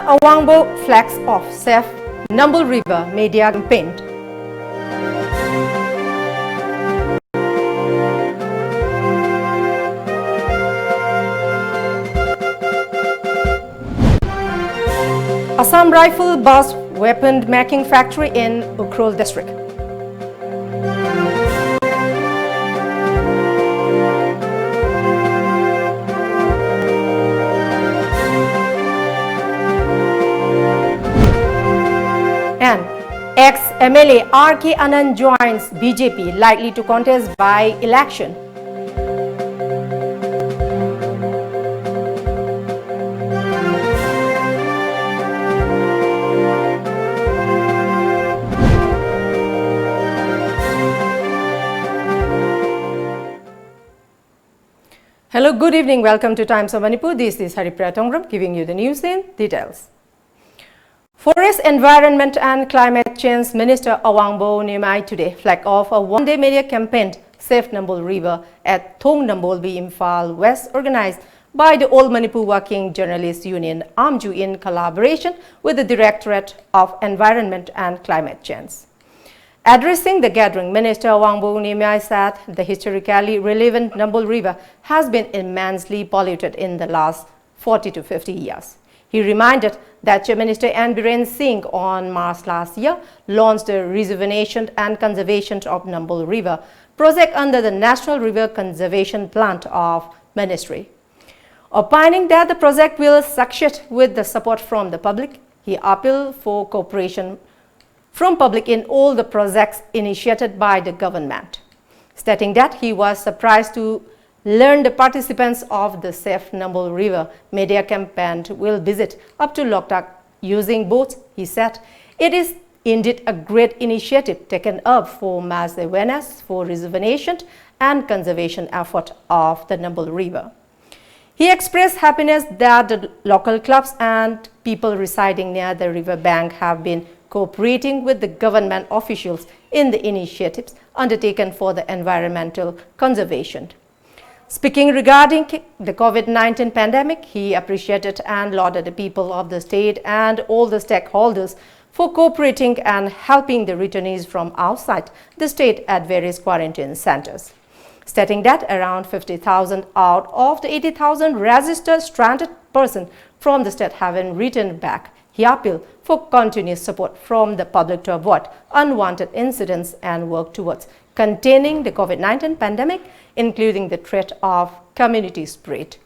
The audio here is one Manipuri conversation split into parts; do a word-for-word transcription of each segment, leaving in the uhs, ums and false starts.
Awangbo flags off Save Nambol River media campaign. Assam Rifle burst weapon making factory in Ukhrul district. And ex-M L A R K Anand joins B J P, likely to contest by-election. Hello, good evening. Welcome to Times of Manipur. This is Haripriya Tongram giving you the news in details. Forest, Environment and Climate Change Minister Awangbo Nimai today flagged off a one-day media campaign, Save Nambol River, at Thong Nambolbi, Imphal West, organized by the All Manipur Working Journalists Union, AMJU, in collaboration with the Directorate of Environment and Climate Change. Addressing the gathering, Minister Awangbo Nimai said the historically relevant Nambol River has been immensely polluted in the last forty to fifty years. He reminded that Chief Minister N Biren Singh on March last year launched the Rejuvenation and Conservation of Nambol River project under the National River Conservation Plan of Ministry. Opining that the project will succeed with the support from the public, he appealed for cooperation from public in all the projects initiated by the government, stating that he was surprised to learn the participants of the Save Nambol River media campaign will visit up to Loktak using boats. He said, "It is indeed a great initiative taken up for mass awareness for rejuvenation and conservation effort of the Nambol River." He expressed happiness that the local clubs and people residing near the river bank have been cooperating with the government officials in the initiatives undertaken for the environmental conservation. Speaking regarding the COVID nineteen pandemic, he appreciated and lauded the people of the state and all the stakeholders for cooperating and helping the returnees from outside the state at various quarantine centers, stating that around fifty thousand out of the eighty thousand registered stranded persons from the state have been returned back. He appealed for continuous support from the public to avoid unwanted incidents and work towards containing the COVID nineteen pandemic, including the threat of community spread.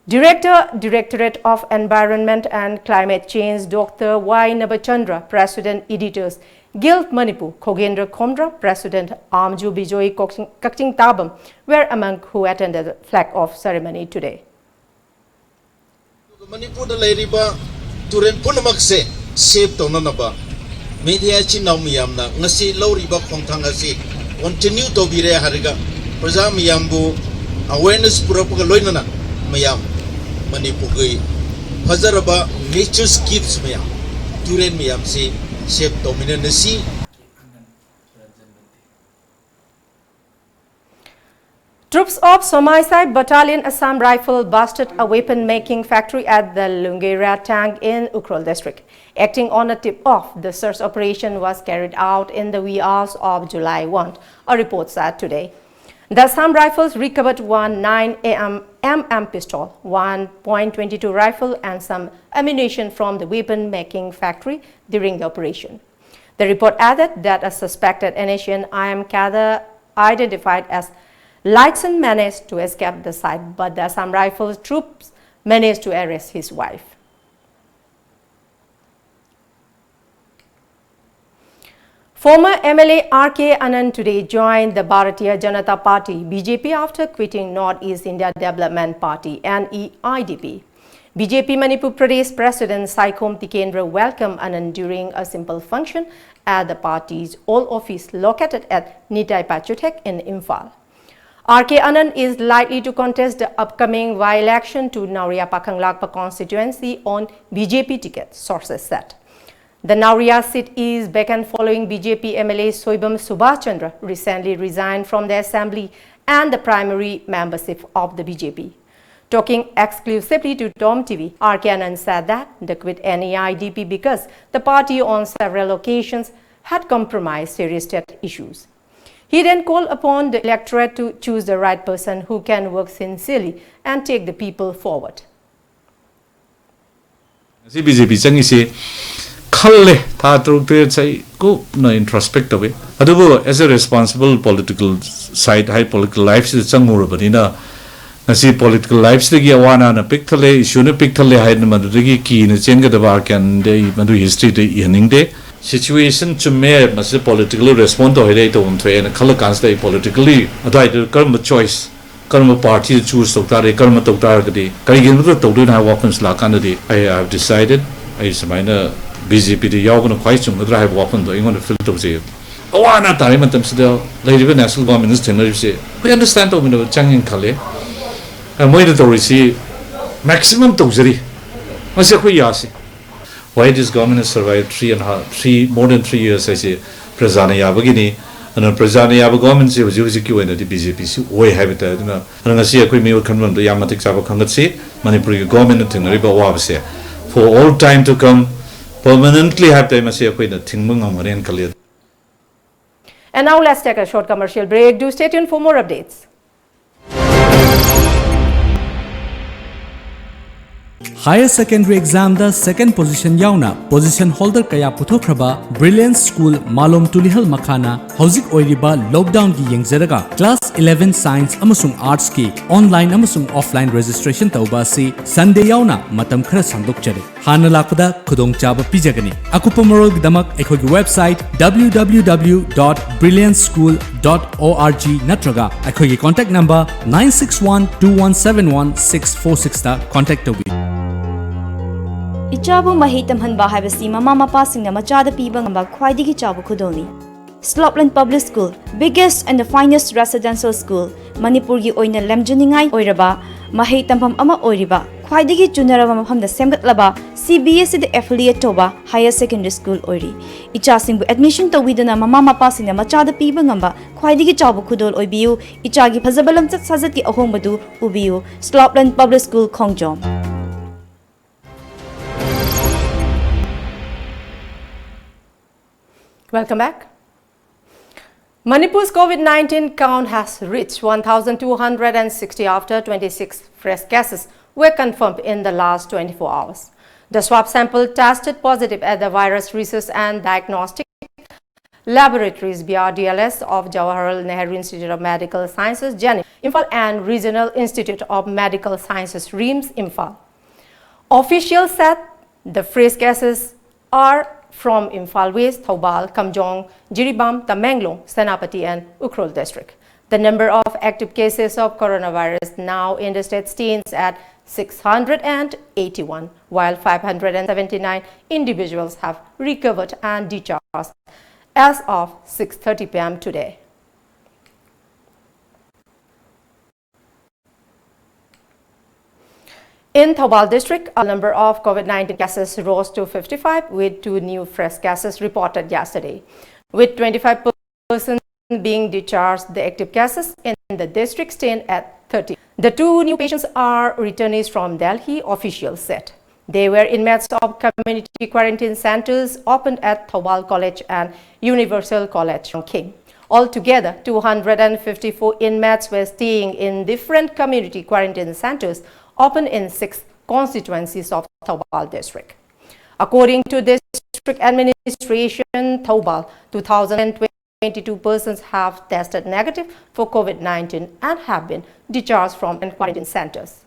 Director, Directorate of Environment and Climate Change, Doctor Y Nabachandra, President Editors Guild Manipur, Khogendra Khomdra, President Amju Bijoy Kakching Tabam were among who attended the flag off ceremony today. ꯃꯅꯤꯄꯨꯔꯗ ꯂꯩꯔꯤꯕ ꯇꯨꯔꯦꯜ ꯄꯨꯝꯅꯃꯛꯁꯦ ꯁꯦꯚ ꯇꯧꯅꯅꯕ ꯃꯤꯗꯤꯌꯥ ꯏꯆꯤꯟ ꯏꯅꯥꯎ ꯃꯌꯥꯝꯅ ꯉꯁꯤ ꯂꯧꯔꯤꯕ ꯈꯣꯡꯊꯥꯡ ꯑꯁꯤ ꯀꯟꯇꯤꯅ꯭ꯌꯨ ꯇꯧꯕꯤꯔꯦ ꯍꯥꯏꯔꯒ ꯄ꯭ꯔꯖꯥ ꯃꯌꯥꯝꯕꯨ ꯑꯦꯋꯦꯔꯅꯦꯁ ꯄꯨꯔꯛꯄꯒ ꯂꯣꯏꯅꯅ ꯃꯌꯥꯝ ꯃꯅꯤꯄꯨꯔꯒꯤ ꯐꯖꯔꯕ ꯅꯦꯆꯔꯁ ꯒꯤꯐꯁ ꯃꯌꯥꯝ ꯇꯨꯔꯦꯜ ꯃꯌꯥꯝꯁꯤ save ꯇꯧꯃꯤꯟꯅꯅꯁꯤ꯫ Troops of Somaisai Battalion Assam Rifle busted a weapon-making factory at the Lungeira Tang in Ukhrul district. Acting on a tip-off, the search operation was carried out in the wee hours of July first, a report said today. The Assam Rifles recovered one nine M M pistol, one point two two rifle and some ammunition from the weapon-making factory during the operation. The report added that a suspected N S C N I M cadre identified as Lightson managed to escape the site, but the Assam Rifles troops managed to arrest his wife. Former M L A R K Anand today joined the Bharatiya Janata Party, B J P, after quitting North East India Development Party, N E I D P. B J P Manipur Pradesh President Saikhom Tikendra welcomed Anand during a simple function at the party's old office located at Nitai Pachuthek in Imphal. R K Anand is likely to contest the upcoming by-election to Naoriya Pakhang Lakpa constituency on B J P ticket, sources said. The Naoriya seat is vacant following B J P M L A Soibam Subhash Chandra recently resigned from the assembly and the primary membership of the B J P. Talking exclusively to Tom T V, R K Anand said that they quit N E I D P because the party on several occasions had compromised serious state issues. He then called upon the electorate to choose the right person who can work sincerely and take the people forward. ꯉꯁꯤ ꯕꯤ ꯖꯦ ꯄꯤ ꯆꯪꯉꯤꯁꯤ ꯈꯜꯂꯦ, ꯊꯥ ꯇꯔꯨꯛ ꯇꯔꯦꯠꯁꯦ ꯑꯩ ꯀꯨꯞꯅ ꯏꯟꯇ꯭ꯔꯣꯁꯄꯦꯛ ꯇꯧꯋꯤ꯫ ꯑꯗꯨꯕꯨ as a responsible political side ꯍꯥꯏ, ꯄꯣꯂꯤꯇꯤꯀꯦꯜ ꯂꯥꯏꯐꯁꯤꯗ ꯆꯪꯉꯨꯔꯕꯅꯤꯅ ꯉꯁꯤ ꯄꯣꯂꯤꯇꯤꯀꯦꯜ ꯂꯥꯏꯐꯁꯤꯗꯒꯤ ꯑꯋꯥ ꯑꯅꯥꯅ ꯄꯤꯛ ꯊꯜꯂꯦ, ꯏꯁꯨꯅ ꯄꯤꯛ ꯊꯜꯂꯦ ꯍꯥꯏꯗꯅ ꯃꯗꯨꯗꯒꯤ ꯀꯤꯅ ꯆꯦꯟꯒꯗꯕ ꯑꯥꯔ ꯀꯦ ꯑꯥꯅꯟꯗ ꯑꯩ ꯃꯗꯨꯒꯤ ꯍꯤꯁꯇ꯭ꯔꯤꯗ ꯏꯍꯟꯅꯤꯡꯗꯦ꯫ ꯁꯤꯆꯨꯋꯦꯁꯟ ꯆꯨꯝꯃꯦ, ꯃꯁꯤꯗ ꯄꯣꯂꯤꯇꯤꯀꯦꯜꯂꯤ ꯔꯦꯁꯄꯣꯟ ꯇꯧꯍꯩꯔꯦ, ꯑꯩ ꯇꯧꯐꯝ ꯊꯣꯛꯑꯦꯅ ꯈꯜꯂ ꯀꯥꯟꯁꯤꯗ ꯑꯩ ꯄꯣꯂꯤꯇꯤꯀꯦꯜꯂꯤ ꯑꯗꯨꯋꯥꯏꯗ ꯀꯔꯝꯕ ꯆꯣꯏꯁ, ꯀꯔꯝꯕ ꯄꯥꯔꯇꯤꯗ ꯆꯨꯁ ꯇꯧ ꯇꯥꯔꯦ, ꯀꯔꯝꯕ ꯇꯧ ꯇꯥꯔꯒꯗꯤ ꯀꯔꯤꯒꯤꯗꯃꯛꯇ ꯇꯧꯗꯣꯏꯅꯣ ꯍꯥꯏꯕ ꯋꯥꯐꯝꯁꯤ ꯂꯥꯛꯀꯥꯟꯗꯗꯤ ꯑꯩ I have decided, ꯑꯩ ꯁꯨꯃꯥꯏꯅ ꯕꯤ ꯖꯦ ꯄꯤꯗ ꯌꯥꯎꯕꯅ ꯈ꯭ꯋꯥꯏ ꯆꯨꯝꯒꯗ꯭ꯔꯥ ꯍꯥꯏꯕ ꯋꯥꯐꯝꯗꯣ ꯑꯩꯉꯣꯟꯗ ꯐꯤꯜ ꯇꯧꯖꯩ꯫ ꯑꯋꯥ ꯑꯅꯥ ꯇꯥꯔꯤ ꯃꯇꯝꯁꯤꯗ ꯂꯩꯔꯤꯕ ꯅꯦꯁꯅꯦꯜ ꯒꯣꯔꯃꯦꯟꯅ ꯊꯦꯡꯅꯔꯤꯕꯁꯦ ꯑꯩꯈꯣꯏ ꯑꯟꯗꯔꯁ꯭ꯇꯦꯟ ꯇꯧꯃꯤꯟꯅꯕ ꯆꯪꯉꯦꯅ ꯈꯜꯂꯦ꯫ ꯃꯣꯏꯅ ꯇꯧꯔꯤꯁꯤ ꯃꯦꯛꯁꯤꯃꯝ ꯇꯧꯖꯔꯤ, ꯃꯁꯤ ꯑꯩꯈꯣꯏ ꯌꯥꯁꯤ꯫ Why this government has survived three and a half, three, more than three years ꯍꯥꯏꯁꯤ ꯄ꯭ꯔꯖꯥꯅ ꯌꯥꯕꯒꯤꯅꯤ꯫ ꯑꯗꯨꯅ ꯄ꯭ꯔꯖꯥꯅ ꯌꯥꯕ ꯒꯣꯔꯃꯦꯟꯁꯤ ꯍꯧꯖꯤꯛ ꯍꯧꯖꯤꯛꯀꯤ ꯑꯣꯏꯅꯗꯤ ꯕꯤ ꯖꯦ ꯄꯤꯁꯤ ꯑꯣꯏ ꯍꯥꯏꯕ ꯇꯥꯏ꯫ ꯑꯗꯨꯅ, ꯑꯗꯨꯅ ꯉꯁꯤ ꯑꯩꯈꯣꯏ ꯃꯤꯑꯣꯏ ꯈꯟꯕ ꯃꯇꯝꯗ ꯌꯥꯝ ꯃꯇꯤꯛ ꯆꯥꯕ ꯈꯪꯒꯠꯁꯤ꯫ ꯃꯅꯤꯄꯨꯔꯒꯤ ꯒꯣꯔꯃꯦꯟꯅ ꯊꯦꯡꯅꯔꯤꯕ ꯑꯋꯥꯕꯁꯦ for all time to come, permanently ꯍꯥꯏꯕ ꯇꯥꯏ, ꯃꯁꯤ ꯑꯩꯈꯣꯏꯅ ꯊꯤꯡꯕ ꯉꯝꯒꯅꯦꯅ ꯈꯜꯂꯤ꯫ And now let's take a short commercial break. Do stay tuned for more updates. Higher secondary examꯗ second position ꯌꯥꯎꯅ position holder ꯀꯌꯥ ꯄꯨꯊꯣꯛꯈ꯭ꯔꯕ Brilliance School ꯃꯥꯂꯣꯝ ꯇꯨꯂꯤꯍꯜ ꯃꯈꯥꯅ ꯍꯧꯖꯤꯛ ꯑꯣꯏꯔꯤꯕ lockdownꯒꯤ ꯌꯦꯡꯖꯔꯒ class eleven science ꯑꯃꯁꯨꯡ artsꯀꯤ online ꯑꯃꯁꯨꯡ offline registration ꯇꯧꯕ ꯑꯁꯤ Sunday ꯌꯥꯎꯅ ꯃꯇꯝ ꯈꯔ ꯁꯥꯡꯗꯣꯛꯆꯔꯤ꯫ ꯍꯥꯟꯅ ꯂꯥꯛꯄꯗ ꯈꯨꯗꯣꯡꯆꯥꯕ ꯄꯤꯖꯒꯅꯤ꯫ ꯑꯀꯨꯞꯄ ꯃꯔꯣꯜꯒꯤꯗꯃꯛ ꯑꯩꯈꯣꯏꯒꯤ website W W W dot brilliance school dot org ꯅꯠꯇ꯭ꯔꯒ ꯑꯩꯈꯣꯏꯒꯤ contact number nine six one two one seven one six four sixꯇ contact ꯇꯧꯕꯤꯌꯨ꯫ ꯏꯆꯥꯕꯨ ꯃꯍꯩ ꯇꯝꯍꯟꯕ ꯍꯥꯏꯕꯁꯤ ꯃꯃꯥ ꯃꯄꯥꯁꯤꯡꯅ ꯃꯆꯥꯗ ꯄꯤꯕ ꯉꯝꯕ ꯈ꯭ꯋꯥꯏꯗꯒꯤ ꯆꯥꯎꯕ ꯈꯨꯗꯣꯜꯅꯤ꯫ Slopeland Public School, biggest and the finest residential school, ꯃꯅꯤꯄꯨꯔꯒꯤ ꯑꯣꯏꯅ ꯂꯝꯖꯤꯡꯅꯤꯡꯉꯥꯏ ꯑꯣꯏꯔꯕ ꯃꯍꯩ ꯇꯝꯐꯝ ꯑꯃ ꯑꯣꯏꯔꯤꯕ ꯈ꯭ꯋꯥꯏꯗꯒꯤ ꯆꯨꯅꯔꯕ ꯃꯐꯝꯗ ꯁꯦꯝꯒꯠꯂꯕ ꯁꯤ ꯕꯤ ꯑꯦꯁ ꯏꯗ ꯑꯦꯐꯤꯂꯤꯌꯦꯠ ꯇꯧꯕ ꯍꯥꯌꯔ ꯁꯦꯀꯦꯟꯗꯔꯤ ꯁ꯭ꯀꯨꯜ ꯑꯣꯏꯔꯤ꯫ ꯏꯆꯥꯁꯤꯡꯕꯨ ꯑꯦꯗꯃꯤꯁꯟ ꯇꯧꯕꯤꯗꯨꯅ ꯃꯃꯥ ꯃꯄꯥꯁꯤꯡꯅ ꯃꯆꯥꯗ ꯄꯤꯕ ꯉꯝꯕ ꯈ꯭ꯋꯥꯏꯗꯒꯤ ꯆꯥꯎꯕ ꯈꯨꯗꯣꯜ ꯑꯣꯏꯕꯤꯌꯨ꯫ ꯏꯆꯥꯒꯤ ꯐꯖꯕ ꯂꯝꯆꯠ ꯁꯥꯖꯠꯀꯤ ꯑꯍꯣꯡꯕꯗꯨ ꯎꯕꯤꯌꯨ꯫ ꯁ꯭ꯂꯣꯞꯂꯦꯟ public school, Khongjom. Welcome back. Manipur's COVID nineteen count has reached one thousand two hundred and sixty after twenty-six fresh cases were confirmed in the last twenty-four hours. The swab sample tested positive at the Virus Research and Diagnostic Laboratories, V R D L S, of Jawaharlal Nehru Institute of Medical Sciences, JANIMS, Imphal and Regional Institute of Medical Sciences, RIMS, Imphal. Officials said the fresh cases are from Imphal West, Thoubal, Kamjong, Jiribam, Tamenglong, Senapati and Ukhrul district. The number of active cases of coronavirus now in the state stands at six hundred and eighty-one, while five hundred and seventy-nine individuals have recovered and discharged as of six thirty p m today. In Thoubal district, a number of COVID nineteen cases rose to fifty-five, with two new fresh cases reported yesterday. With twenty-five persons being discharged, the active cases in the district stand at thirty. The two new patients are returnees from Delhi, officials said. They were inmates of community quarantine centers opened at Thoubal College and Universal College, Chungking. Altogether, two hundred and fifty-four inmates were staying in different community quarantine centers open in six constituencies of Thoubal district. According to District Administration Thoubal, two thousand and twenty-two persons have tested negative for COVID nineteen and have been discharged from quarantine centers.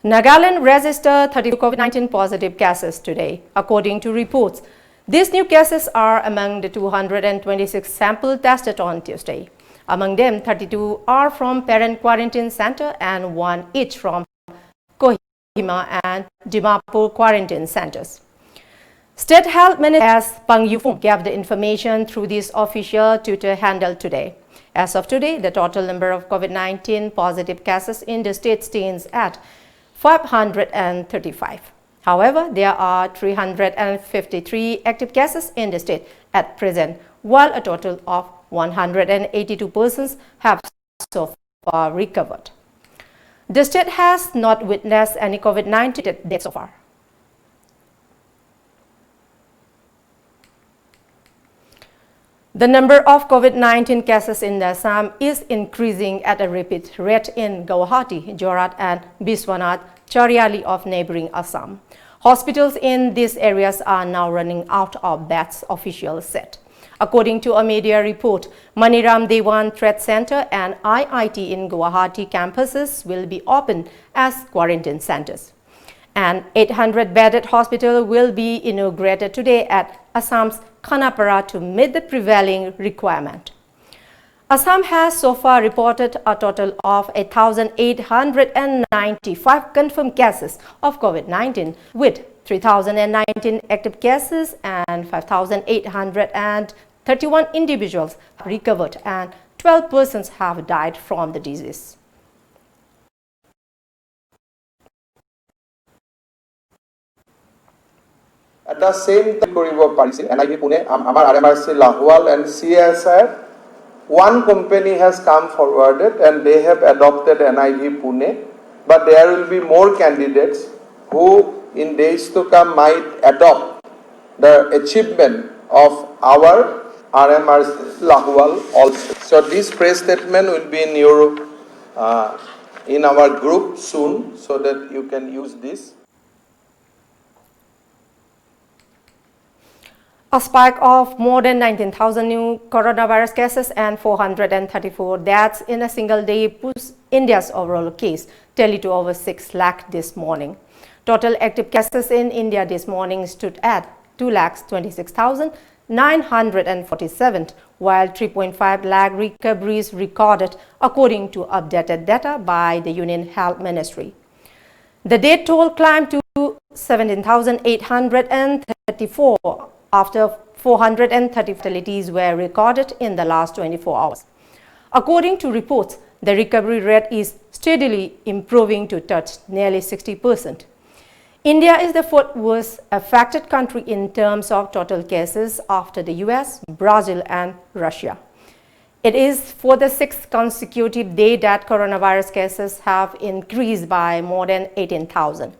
Nagaland registered thirty-two COVID nineteen positive cases today, according to reports. These new cases are among the two hundred and twenty-six samples tested on Tuesday. Among them, thirty-two are from Peren Quarantine Center and one each from Kohima and Dimapur quarantine centers. State Health Minister S Pang Yufung gave the information through this official Twitter handle today. As of today, the total number of COVID nineteen positive cases in the state stands at five hundred thirty-five. However, there are three hundred fifty-three active cases in the state at present, while a total of one hundred eighty-two persons have so far recovered. The state has not witnessed any COVID nineteen death so far. The number of COVID nineteen cases in Assam is increasing at a rapid rate in Guwahati, Jorhat, and Biswanath Chariali of neighboring Assam. Hospitals in these areas are now running out of beds, officials said. According to a media report, Maniram Dewan Trade Center and I I T in Guwahati campuses will be opened as quarantine centers. An eight hundred bedded hospital will be inaugurated today at Assam's Khanapara to meet the prevailing requirement. Assam has so far reported a total of eight thousand eight hundred ninety-five confirmed cases of COVID nineteen, with three thousand nineteen active cases and five thousand eight hundred thirty-one individuals recovered and twelve persons have died from the disease. এটা ছেম কৰিব পাৰিছিল এন আই ভি পুনে, আম- আমাৰ R M R C Lahowal and C S I. One company has come forwarded and they have adopted N I V Pune, but there will be more candidates who in days to come might adopt the achievement of our R M R C Lahual also. So this press statement will be in your uh, in our group soon, so that you can use this. A spike of more than nineteen thousand new coronavirus cases and four hundred thirty-four deaths in a single day pushed India's overall case tally to over six lakh this morning. Total active cases in India this morning stood at two lakh twenty-six thousand nine hundred forty-seven, while three point five lakh recoveries recorded, according to updated data by the Union Health Ministry. The death toll climbed to seventeen thousand eight hundred thirty-four, after four hundred thirty fatalities were recorded in the last twenty-four hours. According to reports, the recovery rate is steadily improving to touch nearly sixty percent. India is the fourth worst affected country in terms of total cases after the U S, Brazil, and Russia. It is for the sixth consecutive day that coronavirus cases have increased by more than eighteen thousand.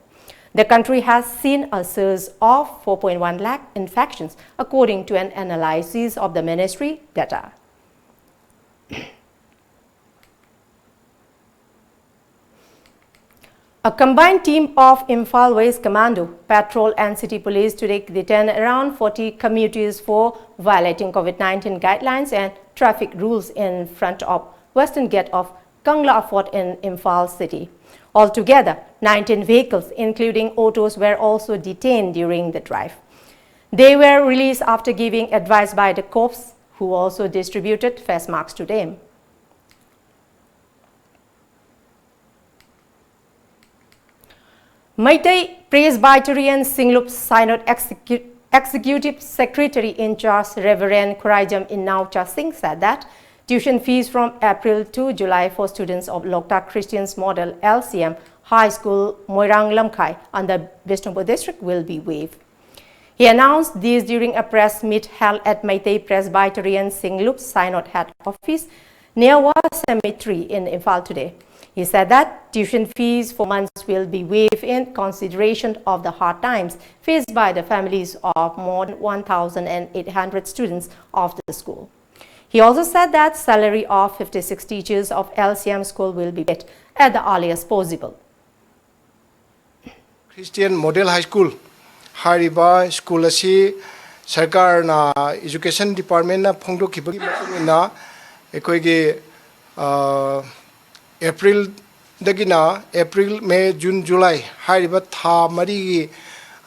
The country has seen a surge of four point one lakh infections, according to an analysis of the ministry data. A combined team of Imphal West Commando, Patrol and City Police today detained around forty commuters for violating COVID nineteen guidelines and traffic rules in front of Western Gate of Kangla Fort in Imphal City. Altogether, nineteen vehicles, including autos, were also detained during the drive. They were released after giving advice by the cops, who also distributed face masks to them. Meitei Presbyterian Singlup Synod Execu-, Executive Secretary in charge Reverend Khuraijam Inaucha Singh said that tuition fees from April to July for students of Loktak Christians Model L C M High School, Moirang Lamkhai, under Bishnupur district, will be waived. He announced this during a press meet held at Meitei Presbyterian Singlup Synod Head Office near War Cemetery in Imphal today. He said that tuition fees for months will be waived in consideration of the hard times faced by the families of more than one thousand eight hundred students of the school. He also said that salary of fifty-six teachers of L C M school will be paid at the earliest possible. Christian Model High School ꯍꯥꯏꯔꯤꯕ ꯁ꯭ꯀꯨꯜ ꯑꯁꯤ ꯁꯔꯀꯥꯔꯅ, ꯏꯖꯨꯀꯦꯁꯟ ꯗꯤꯄꯥꯔꯠꯃꯦꯟꯅ ꯐꯣꯡꯗꯣꯛꯈꯤꯕꯒꯤ ꯃꯇꯨꯡ ꯏꯟꯅ, ꯑꯩꯈꯣꯏꯒꯤ, ꯑ, ꯑꯦꯄ꯭ꯔꯤꯜꯗꯒꯤꯅ, ꯑꯦꯄ꯭ꯔꯤꯜ, ꯃꯦ, ꯖꯨꯟ, ꯖꯨꯂꯥꯏ ꯍꯥꯏꯔꯤꯕ ꯊꯥ ꯃꯔꯤꯒꯤ,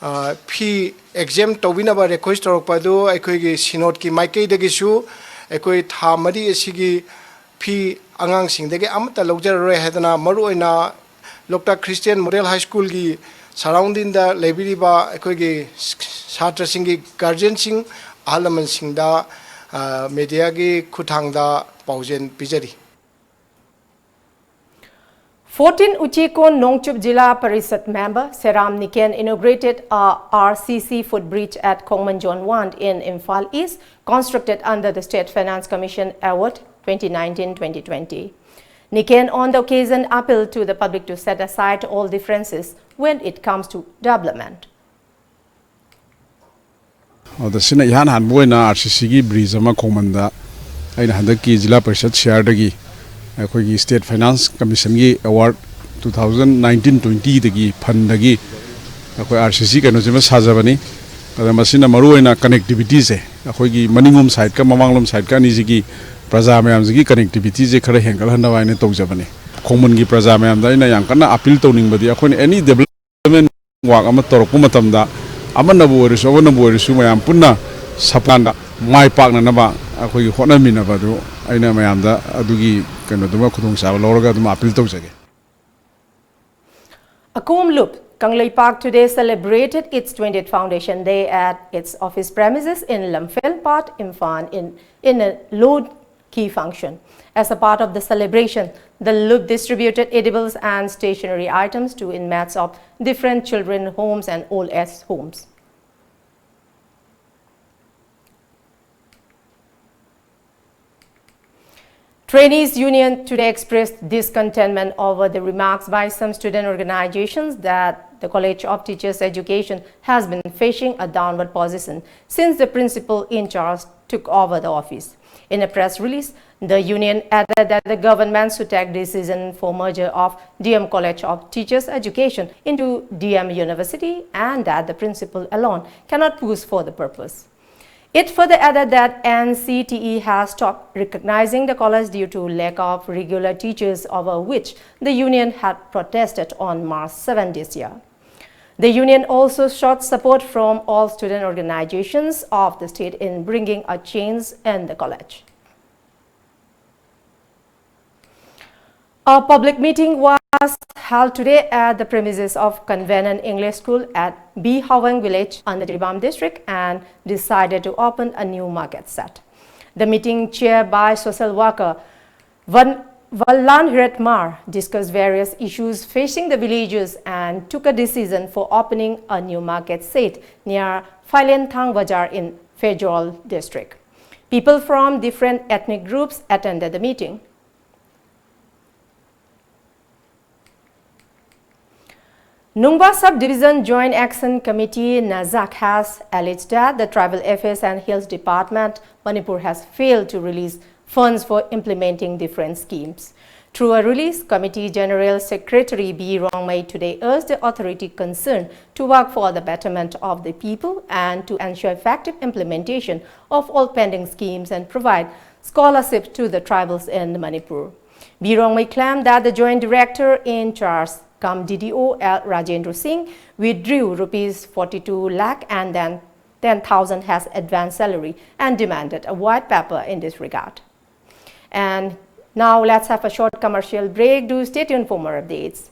ꯑ, ꯐꯤ ꯑꯦꯛꯖꯦꯝ ꯇꯧꯕꯤꯅꯕ ꯔꯤꯀ꯭ꯋꯦꯁ ꯇꯧꯔꯛꯄ ꯑꯗꯨ ꯑꯩꯈꯣꯏꯒꯤ ꯁꯤꯅꯣꯗꯀꯤ ꯃꯥꯏꯀꯩꯗꯒꯤꯁꯨ ꯑꯩꯈꯣꯏ ꯊꯥ ꯃꯔꯤ ꯑꯁꯤꯒꯤ ꯐꯤ ꯑꯉꯥꯡꯁꯤꯡꯗꯒꯤ ꯑꯃꯠꯇ ꯂꯧꯖꯔꯔꯣꯏ ꯍꯥꯏꯗꯅ, ꯃꯔꯨꯑꯣꯏꯅ ꯂꯣꯛꯇꯥꯛ ꯈ꯭ꯔꯤꯁꯇꯤꯌꯟ ꯃꯣꯗꯦꯜ ꯍꯥꯏ ꯁ꯭ꯀꯨꯜꯒꯤ ꯁꯔꯥꯎꯟꯗꯤꯡꯗ ꯂꯩꯕꯤꯔꯤꯕ ꯑꯩꯈꯣꯏꯒꯤ ꯁꯥꯇ꯭ꯔꯁꯤꯡꯒꯤ ꯒꯥꯔꯖꯤꯌꯟꯁꯤꯡ, ꯑꯍꯜ ꯂꯃꯟꯁꯤꯡꯗ ꯃꯦꯗꯤꯌꯥꯒꯤ ꯈꯨꯠꯊꯥꯡꯗ ꯄꯥꯎꯖꯦꯜ ꯄꯤꯖꯔꯤ꯫ Fourteen Uchikon Nongchup Zilla Parishad member Seram Niken inaugurated a R C C footbridge at Khongman Zone one in Imphal East, constructed under the State Finance Commission Award twenty nineteen twenty twenty. Niken on the occasion appealed to the public to set aside all differences when it comes to development. ꯑꯗ ꯁꯤꯅ ꯏꯍꯥꯟ ꯍꯥꯟꯕ ꯑꯣꯏꯅ ꯑꯥꯔ ꯁꯤ ꯁꯤꯒꯤ ꯕ꯭ꯔꯤꯖ ꯑꯃ ꯈꯣꯡꯃꯟꯗ ꯑꯩꯅ ꯍꯟꯗꯛꯀꯤ ꯖꯤꯂꯥ ꯄꯔꯤꯁꯠ ꯁꯤꯌꯥꯔꯗꯒꯤ ꯑꯩꯈꯣꯏꯒꯤ ꯁ꯭ꯇꯦꯠ ꯐꯥꯏꯅꯥꯟꯁ ꯀꯃꯤꯁꯟꯒꯤ award two thousand nineteen twenty ꯗꯒꯤ ꯐꯟꯗꯒꯤ ꯑꯩꯈꯣꯏ ꯑꯥꯔ ꯁꯤ ꯁꯤ ꯀꯩꯅꯣꯁꯤꯃ ꯁꯥꯖꯕꯅꯤ꯫ ꯑꯗ ꯃꯁꯤꯅ ꯃꯔꯨꯑꯣꯏꯅ ꯀꯅꯦꯛꯇꯤꯚꯤꯇꯤꯁꯦ ꯑꯩꯈꯣꯏꯒꯤ ꯃꯅꯤꯡꯂꯣꯝ ꯁꯥꯏꯠꯀ ꯃꯃꯥꯡꯂꯣꯝ ꯁꯥꯏꯠꯀ ꯑꯅꯤꯁꯤꯒꯤ ꯄ꯭ꯔꯖꯥ ꯃꯌꯥꯝꯁꯤꯒꯤ ꯀꯅꯦꯛꯇꯤꯚꯤꯇꯤꯁꯦ ꯈꯔ ꯍꯦꯟꯒꯠꯍꯟꯅꯕ ꯍꯥꯏꯅ ꯇꯧꯖꯕꯅꯤ꯫ ꯈꯣꯡꯃꯟꯒꯤ ꯄ꯭ꯔꯖꯥ ꯃꯌꯥꯝꯗ ꯑꯩꯅ ꯌꯥꯝ ꯀꯟꯅ ꯑꯄꯤꯜ ꯇꯧꯅꯤꯡꯕꯗꯤ ꯑꯩꯈꯣꯏꯅ ꯑꯦꯅꯤ ꯗꯦꯕꯂꯞꯃꯦꯟ ꯋꯥꯛ ꯑꯃ ꯇꯧꯔꯛꯄ ꯃꯇꯝꯗ ꯑꯃꯅꯕꯨ ꯑꯣꯏꯔꯁꯨ ꯑꯃꯅꯕꯨ ꯑꯣꯏꯔꯁꯨ ꯃꯌꯥꯝ ꯄꯨꯟꯅ ꯁꯞꯀꯥꯟꯗ ꯃꯥꯏ ꯄꯥꯛꯅꯅꯕ ꯑꯩꯈꯣꯏꯒꯤ ꯍꯣꯠꯅꯃꯤꯟꯅꯕ ꯑꯗꯨ ꯑꯩꯅ ꯃꯌꯥꯝꯗ ꯑꯗꯨꯒꯤ ꯀꯩꯅꯣꯗꯨꯃ ꯈꯨꯗꯣꯡꯆꯥꯕ ꯂꯧꯔꯒ ꯑꯗꯨꯝ ꯑꯄꯤꯜ ꯇꯧꯖꯒꯦ꯫ Akom Lup, Kangleipak today celebrated its twentieth foundation day at its office premises in Lamphel Part, Imphal in, in a low key function. As a part of the celebration, the Lup distributed edibles and stationery items to inmates of different children homes and old age homes. Trainees Union today expressed discontentment over the remarks by some student organizations that the College of Teachers Education has been facing a downward position since the principal in charge took over the office. In a press release, the union added that the government should take decision for merger of D M College of Teachers Education into D M University and that the principal alone cannot push for the purpose. It further added that N C T E has stopped recognizing the college due to lack of regular teachers, over which the union had protested on March seven this year. The union also sought support from all student organizations of the state in bringing a change in the college. A public meeting was was held today at the premises of Covenant English School at B Haweng Village under Jiribam District and decided to open a new market set. The meeting, chaired by social worker Van Vallan Hiretmar, discussed various issues facing the villagers and took a decision for opening a new market set near Phailengthang Bazar in Pherzawl District. People from different ethnic groups attended the meeting. Nungba Subdivision Joint Action Committee, NAJAC, has alleged that the Tribal Affairs and Hills Department, Manipur, has failed to release funds for implementing different schemes. Through a release, Committee General Secretary B Rongmei today urged the authority concerned to work for the betterment of the people and to ensure effective implementation of all pending schemes and provide scholarship to the tribals in Manipur. B Rongmei claimed that the Joint Director in charge cum D D O L Rajendra Singh withdrew rupees forty-two lakh and then ten thousand as advance salary and demanded a white paper in this regard. And now let's have a short commercial break. Do stay tuned for more updates.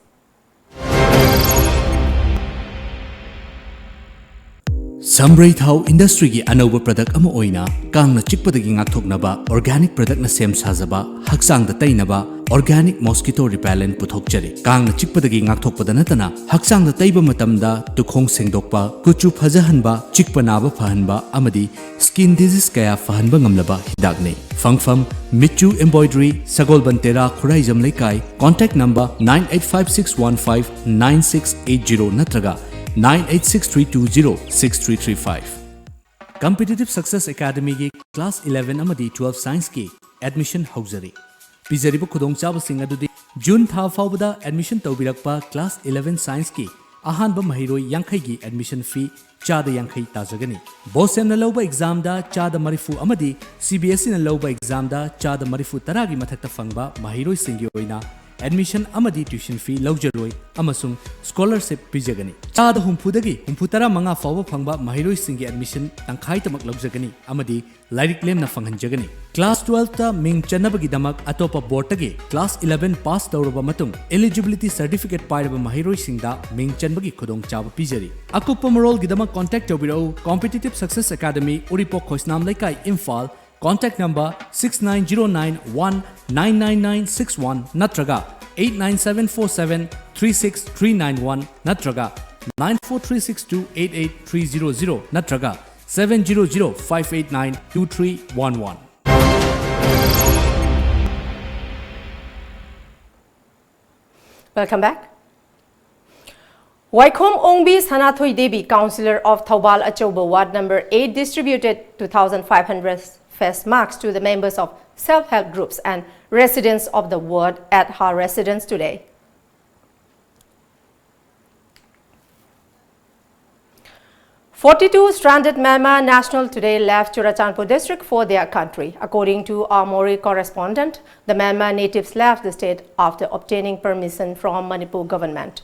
ꯁꯝꯕ꯭ꯔꯩ ꯊꯥꯎ ꯏꯟꯗꯁꯇ꯭ꯔꯤꯒꯤ ꯑꯅꯧꯕ ꯄ꯭ꯔꯗꯛ ꯑꯃ ꯑꯣꯏꯅ ꯀꯥꯡꯅ ꯆꯤꯛꯄꯗꯒꯤ ꯉꯥꯛꯊꯣꯛꯅꯕ ꯑꯣꯔꯒꯥꯅꯤꯛ ꯄ꯭ꯔꯗꯛꯅ ꯁꯦꯝ ꯁꯥꯖꯕ ꯍꯛꯆꯥꯡꯗ ꯇꯩꯅꯕ ꯑꯣꯔꯒꯥꯅꯤꯛ ꯃꯣꯁꯀꯤꯇꯣ ꯔꯤꯄꯦꯂꯦꯟꯠ ꯄꯨꯊꯣꯛꯆꯔꯤ꯫ ꯀꯥꯡꯅ ꯆꯤꯛꯄꯗꯒꯤ ꯉꯥꯛꯊꯣꯛꯄꯗ ꯅꯠꯇꯅ ꯍꯛꯆꯥꯡꯗ ꯇꯩꯕ ꯃꯇꯝꯗ ꯇꯨꯈꯣꯡ ꯁꯦꯡꯗꯣꯛꯄ, ꯀꯨꯆꯨ ꯐꯖꯍꯟꯕ, ꯆꯤꯛꯄ ꯅꯥꯕ ꯐꯍꯟꯕ ꯑꯃꯗꯤ ꯁ꯭ꯀꯤꯟ ꯗꯤꯖꯤꯖ ꯀꯌꯥ ꯐꯍꯟꯕ ꯉꯝꯂꯕ ꯍꯤꯗꯥꯛꯅꯤ꯫ ꯐꯪꯐꯝ, ꯃꯤꯠꯆꯨ ꯏꯝꯕꯣꯏꯗ꯭ꯔꯤ, ꯁꯒꯣꯜꯕꯟ ꯇꯦꯔꯥ, ꯈꯨꯔꯥꯏꯖꯝ ꯂꯩꯀꯥꯏ꯫ Contact number nine eight five six one five nine six eight zero ꯅꯠꯇ꯭ꯔꯒ nine eight six three two zero six three three five꯫ Competitive Success Academyꯒꯤ class eleven ꯑꯃꯗꯤ twelve scienceꯀꯤ admission ꯍꯧꯖꯔꯤ꯫ ꯄꯤꯖꯔꯤꯕ ꯈꯨꯗꯣꯡꯆꯥꯕꯁꯤꯡ ꯑꯗꯨꯗꯤ June ꯊꯥ ꯐꯥꯎꯕꯗ admission ꯇꯧꯕꯤꯔꯛꯄ class eleven scienceꯀꯤ ꯑꯍꯥꯟꯕ ꯃꯍꯩꯔꯣꯏ ꯌꯥꯡꯈꯩꯒꯤ admission fee ꯆꯥꯗ ꯌꯥꯡꯈꯩ ꯇꯥꯖꯒꯅꯤ꯫ BOSEMꯅ ꯂꯧꯕ examꯗ ꯆꯥꯗ ꯃꯔꯤꯐꯨ ꯑꯃꯗꯤ CBSEꯅ ꯂꯧꯕ examꯗ ꯆꯥꯗ ꯃꯔꯤꯐꯨ ꯇꯔꯥꯒꯤ ꯃꯊꯛꯇ ꯐꯪꯕ ꯃꯍꯩꯔꯣꯏꯁꯤꯡꯒꯤ ꯑꯣꯏꯅ admission ꯑꯃꯗꯤ tuition fee ꯂꯧꯖꯔꯣꯏ ꯑꯃꯁꯨꯡ scholarship ꯄꯤꯖꯒꯅꯤ꯫ ꯆꯥꯗ ꯍꯨꯝꯐꯨꯗꯒꯤ ꯍꯨꯝꯐꯨ ꯇꯔꯥ ꯃꯉꯥ ꯐꯥꯎꯕ ꯐꯪꯕ ꯃꯍꯩꯔꯣꯏꯁꯤꯡꯒꯤ admission ꯇꯪꯈꯥꯏꯇꯃꯛ ꯂꯧꯖꯒꯅꯤ ꯑꯃꯗꯤ ꯂꯥꯏꯔꯤꯛ ꯂꯦꯝꯅ ꯐꯪꯍꯟꯖꯒꯅꯤ꯫ Class twelfth ꯇ ꯃꯤꯡ ꯆꯟꯅꯕꯒꯤꯗꯃꯛ ꯑꯇꯣꯞꯄ board ꯇꯒꯤ class eleven pass ꯇꯧꯔꯕ ꯃꯇꯨꯡ eligibility certificate ꯄꯥꯏꯔꯕ ꯃꯍꯩꯔꯣꯏꯁꯤꯡꯗ ꯃꯤꯡ ꯆꯟꯕꯒꯤ ꯈꯨꯗꯣꯡꯆꯥꯕ ꯄꯤꯖꯔꯤ꯫ ꯑꯀꯨꯞꯄ ꯃꯔꯣꯜꯒꯤꯗꯃꯛ contact ꯇꯧꯕꯤꯔꯛꯎ Competitive Success Academy, ꯎꯔꯤꯄꯣꯛ ꯈꯣꯏꯁꯅꯥꯝ ꯂꯩꯀꯥꯏ, Imphal, contact number six nine zero nine one nine nine nine six one ꯅꯠꯇ꯭ꯔꯒ eight nine seven four seven three six three nine one ꯅꯠꯇ꯭ꯔꯒ nine four three six two eight eight three zero zero ꯅꯠꯇ꯭ꯔꯒ seven zero zero five eight nine two three one one. Welcome back. Waikhom Ongbi Sanathoi Devi, Councillor of Thoubal Achouba Ward number eight, distributed two thousand five hundred face masks to the members of self-help groups and residents of the ward at her residence today. Forty-two stranded Myanmar national today left Churachandpur district for their country. According to our Moreh correspondent, the Myanmar natives left the state after obtaining permission from Manipur government.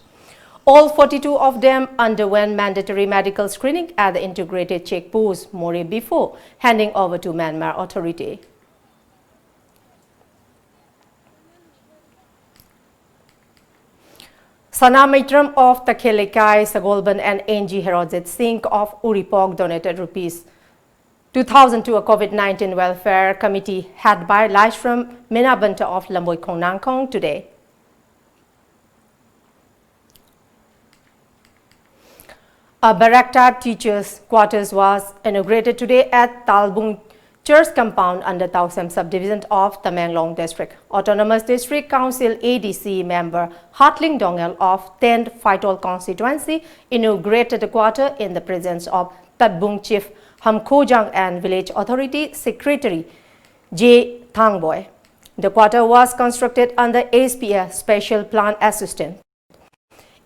All forty-two of them underwent mandatory medical screening at the integrated check post Moreh before handing over to Myanmar authority. Sana Maitram of Takhelekai Sagolban and N G Herojit Singh of Uripok donated rupees two thousand to a COVID nineteen welfare committee head by Laishram Minabanta of Lamboi Khongnangkhong today. A Baraktar teachers' quarters was inaugurated today at Talbung Church compound under Tausem subdivision of Tamenglong district. Autonomous District Council A D C member Hatling Dongel of tenth Phaitol constituency inaugurated the quarter in the presence of Tatbung Chief Hamkhojang and Village Authority Secretary J Thangboi. The quarter was constructed under S P A Special Plan Assistance.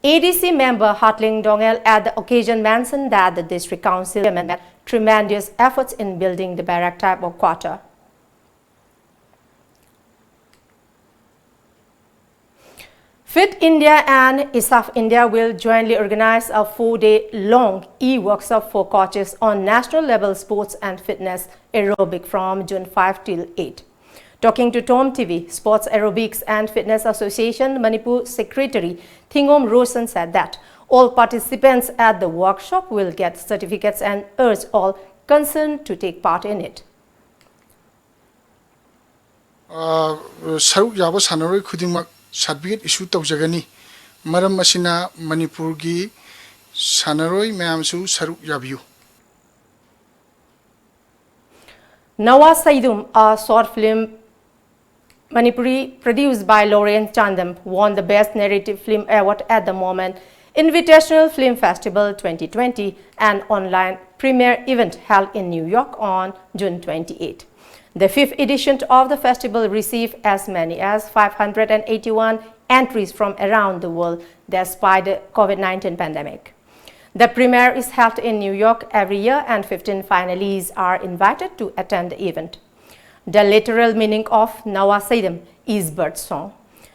A D C member Hatling Dongel at the occasion mentioned that the district council made tremendous efforts in building the barrack type of quarter. Fit India and ISAF India will jointly organize a four-day long e-workshop for coaches on national level sports and fitness aerobic from June five till eight. Talking to Tom T V, Sports Aerobics and Fitness Association Manipur Secretary Thingom Roshan said that all participants at the workshop will get certificates and urge all concerned to take part in it. ꯑ, ꯁꯔꯨꯛ ꯌꯥꯕ ꯁꯥꯟꯅꯔꯣꯏ ꯈꯨꯗꯤꯡꯃꯛ ꯁꯥꯔꯇꯤꯐꯤꯀꯦꯠ ꯏꯁꯨ ꯇꯧꯖꯒꯅꯤ꯫ ꯃꯔꯝ ꯑꯁꯤꯅ ꯃꯅꯤꯄꯨꯔꯒꯤ ꯁꯥꯟꯅꯔꯣꯏ ꯃꯌꯥꯝꯁꯨ ꯁꯔꯨꯛ ꯌꯥꯕꯤꯌꯨ꯫ Nawa Saidum, a short film Manipuri produced by Lawrence Chandam, won the Best Narrative Film Award at the Moment Invitational Film Festival twenty twenty, an online premiere event held in New York on June twenty-eighth. The fifth edition of the festival received as many as five hundred and eighty-one entries from around the world despite the COVID nineteen pandemic. The premiere is held in New York every year, and fifteen finalists are invited to attend the event. The literal meaning of Nawa Saidam is bird song.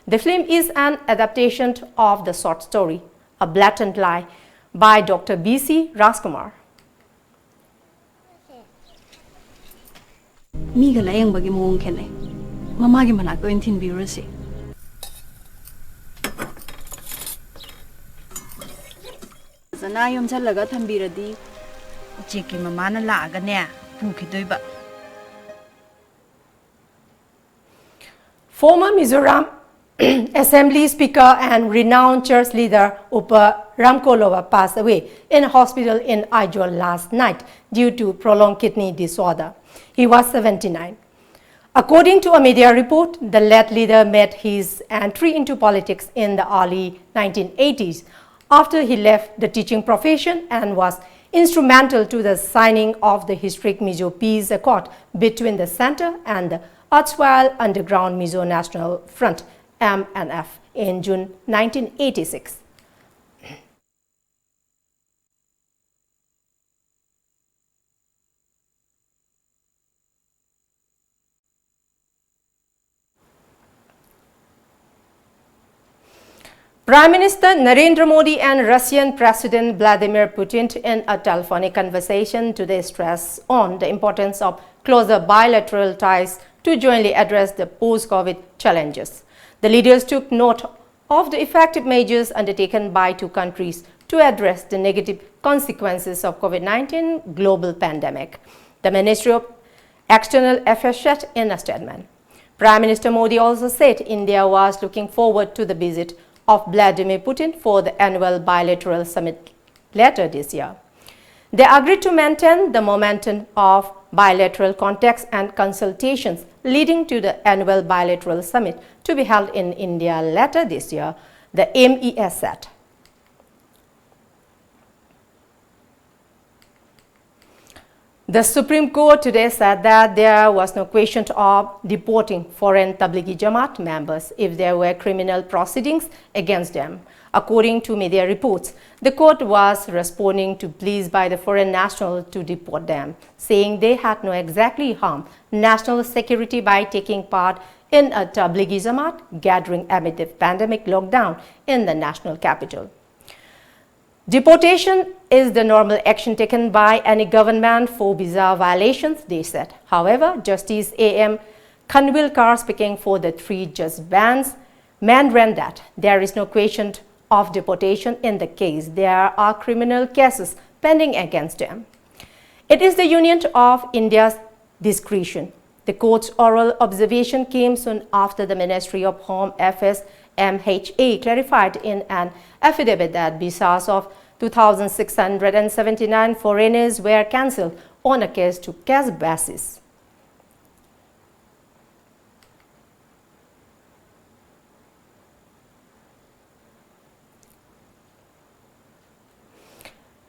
The film is an adaptation of the short story, A Blatant Lie, by Doctor B C Rajkumar. ꯃꯤꯒ ꯂꯥꯌꯦꯡꯕꯒꯤ ꯃꯑꯣꯡ ꯈꯦꯠꯅꯩ꯫ ꯃꯃꯥꯒꯤ ꯃꯅꯥꯛꯇ ꯑꯣꯏꯅ ꯊꯤꯟꯕꯤꯔꯨꯔꯁꯤ꯫ ꯐꯖꯅ ꯌꯣꯝꯁꯤꯜꯂꯒ ꯊꯝꯕꯤꯔꯗꯤ ꯎꯆꯦꯛꯀꯤ ꯃꯃꯥꯅ ꯂꯥꯛꯑꯒꯅꯦ ꯄꯨꯈꯤꯗꯣꯏꯕ꯫ Former Mizoram Assembly Speaker and renowned church leader Upa Ramkolova passed away in a hospital in Aizawl last night due to prolonged kidney disorder. He was seventy-nine. According to a media report, the late leader made his entry into politics in the early nineteen eighties after he left the teaching profession and was instrumental to the signing of the historic Mizo Peace Accord between the centre and the erstwhile Underground Mizo National Front, M N F, in June nineteen eighty-six. Prime Minister Narendra Modi and Russian President Vladimir Putin in a telephonic conversation today stressed on the importance of closer bilateral ties to jointly address the post-COVID challenges. The leaders took note of the effective measures undertaken by two countries to address the negative consequences of COVID nineteen global pandemic, the Ministry of External Affairs said in a statement. Prime Minister Modi also said India was looking forward to the visit of Vladimir Putin for the annual bilateral summit later this year. They agreed to maintain the momentum of bilateral contacts and consultations leading to the annual bilateral summit to be held in India later this year, the M E S said. The Supreme Court today said that there was no question of deporting foreign Tablighi Jamaat members if there were criminal proceedings against them. According to media reports, the court was responding to pleas by the foreign national to deport them, saying they had no exactly harm national security by taking part in a Tablighi Jamaat gathering amid the pandemic lockdown in the national capital. Deportation is the normal action taken by any government for visa violations, they said. However, Justice A M Khanwilkar, speaking for the three judge bench, maintained that there is no question of deportation in the case. There are criminal cases pending against them. It is the Union of India's discretion. The court's oral observation came soon after the Ministry of Home Affairs, M H A, clarified in an affidavit that visas of two thousand six hundred seventy-nine foreigners were cancelled on a case-to-case basis.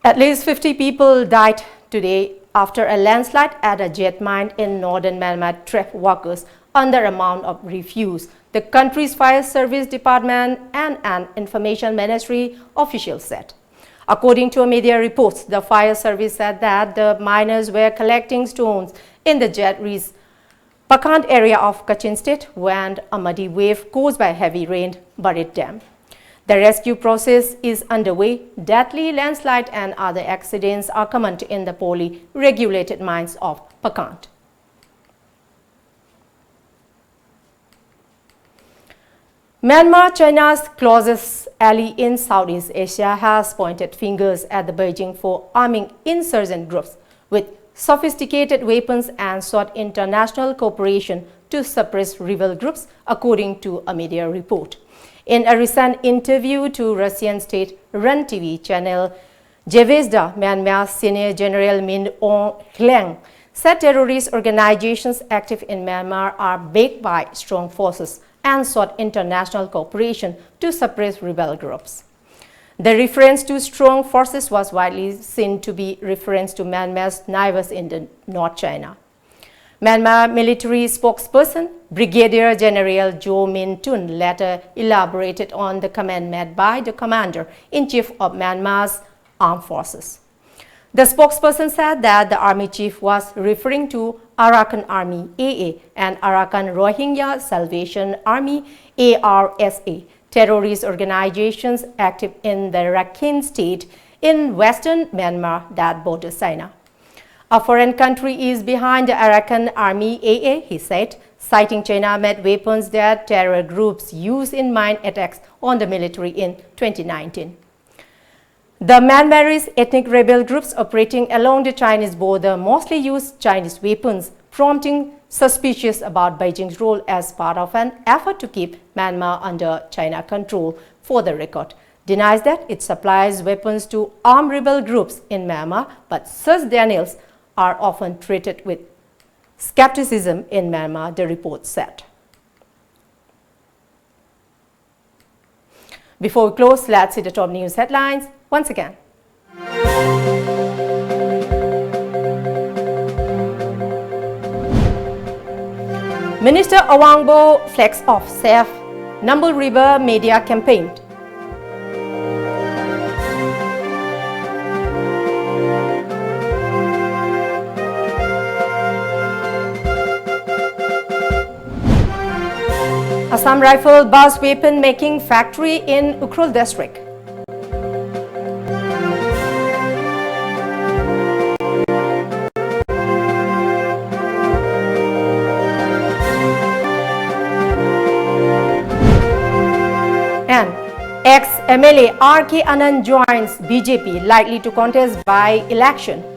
At least fifty people died today after a landslide at a jet mine in northern Myanmar trapped workers under a mound of refuse, the country's fire service department and an information ministry official said. According to media reports, the fire service said that the miners were collecting stones in the jet ri's Pakant area of Kachin State when a muddy wave caused by heavy rain buried them. The rescue process is underway. Deadly landslide and other accidents are common in the poorly regulated mines of Pakant. Myanmar, China's closest ally in Southeast Asia, has pointed fingers at the Beijing for arming insurgent groups with sophisticated weapons and sought international cooperation to suppress rebel groups, according to a media report. In a recent interview to Russian state-run T V channel Zvezda, Myanmar's senior general Min Aung Hlaing said terrorist organizations active in Myanmar are backed by strong forces and sought international cooperation to suppress rebel groups. The reference to strong forces was widely seen to be reference to Myanmar's neighbors in the North China. Myanmar military spokesperson Brigadier General Jo Min Tun later elaborated on the comment made by the commander-in-chief of Myanmar's armed forces. The spokesperson said that the army chief was referring to Arakan Army, A A, and Arakan Rohingya Salvation Army, A R S A, terrorist organizations active in the Rakhine state in western Myanmar that borders China. A foreign country is behind the Arakan Army, A A, he said, citing China-made weapons that terror groups use in mine attacks on the military in twenty nineteen. The Myanmarese ethnic rebel groups operating along the Chinese border mostly use Chinese weapons, prompting suspicions about Beijing's role as part of an effort to keep Myanmar under China control. For the record, denies that it supplies weapons to armed rebel groups in Myanmar, but such denials are often treated with skepticism in Myanmar, the report said. Before we close, let's see the top news headlines once again. Minister Awangbo flags off Save Nambul River media campaign. A Assam Rifle bus weapon making factory in Ukhrul district. And ex-M L A R K Anand joins B J P, likely to contest by-election.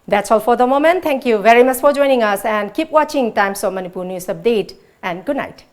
That's all for the moment. Thank you very much for joining us and keep watching Times of Manipur News Update. And good night.